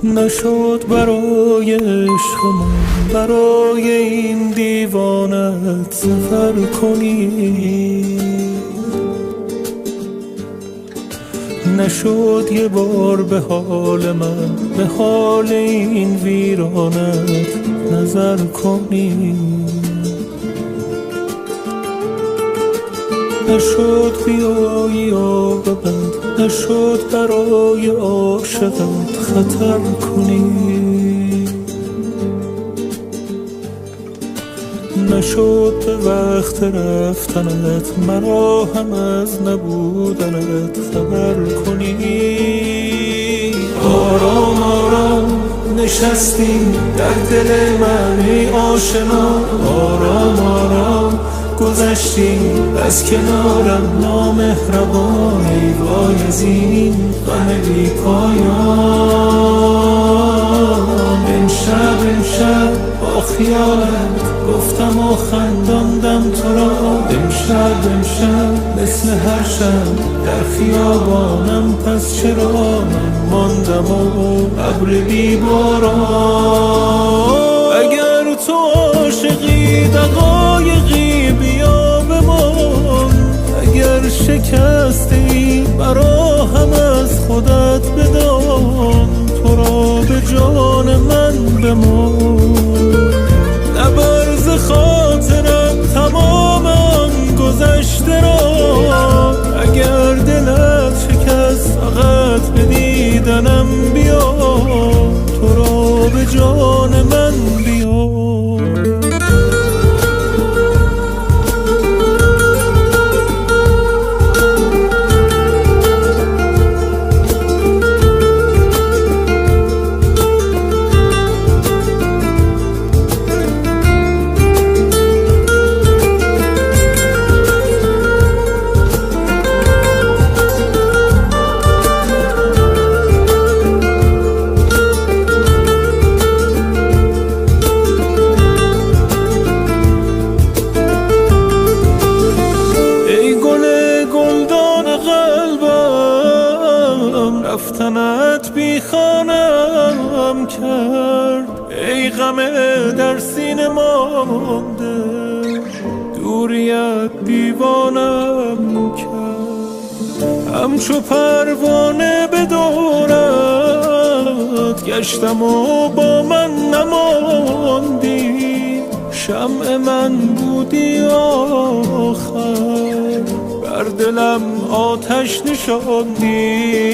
نشد برای عشق من، برای این دیوانت سفر کنی. نشد یه بار به حال من، به حال این ویرانت نظر کنی. نشد بیایی عاقبت، نشد برای عاشقت خطر کنی. نشد به وقت رفتنت مرا هم از نبودنت خبر کنی. آرام آرام نشستی در دل من ای آشنا، آرام آرام گذشتی از کنارم نامهربان، ای وای از این غم بی پایان. امشب امشب با خیالت گفتم و خنداندم تو را، امشب امشب مثل هر شب در خیابانم، پس چرا من ماندم و ابر بی باران. اگر تو عاشقی دقایقی بیا بمان، اگر شکسته ای مرا هم از خودت بدان، تو را به جان من بمان. نبرز خاطرم تمام آن گذشته را، اگر دلت شکست فقط به دیدنم بیا، تو را به جان من بیا. رفتنت بی خانم کرد، ای غم در سینه مانده، دوریت دیوانم کرد. همچو پروانه به دورت گشتم و با من نماندی، شمع من بودی آخر، بر دلم آتش نشاندی.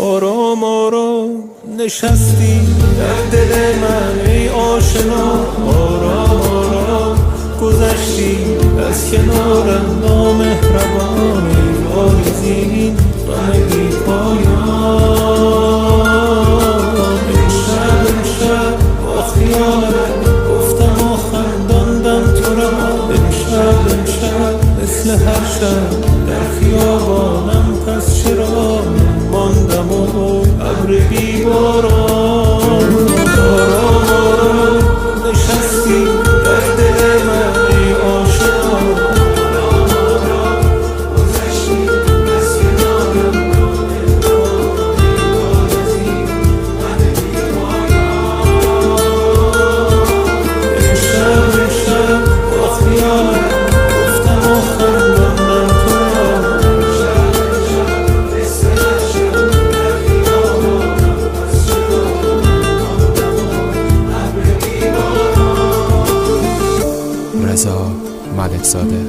آرام آرام نشستی در دل من ای آشنا، آرام آرام گذشتی از کنارم نامهربان، ای وای از این غم بی پایان. امشب امشب با خیالت گفتم و خنداندم تو را، امشب امشب مثل هر شب در خیابانم، پس چرا ماندم و ابر بی باران. آرام آرام نشستی در دل من ای آشنا، آرام آرام گذشتی از کنارم نامهربان، ای وای از این غم بی پایان. امشب امشب با خیالت گفتم و خنداندم تو را، امشب امشب مثل هر شب در خیابانم، پس چرا ماندم و ابر بی باران. رضا ملکزاده.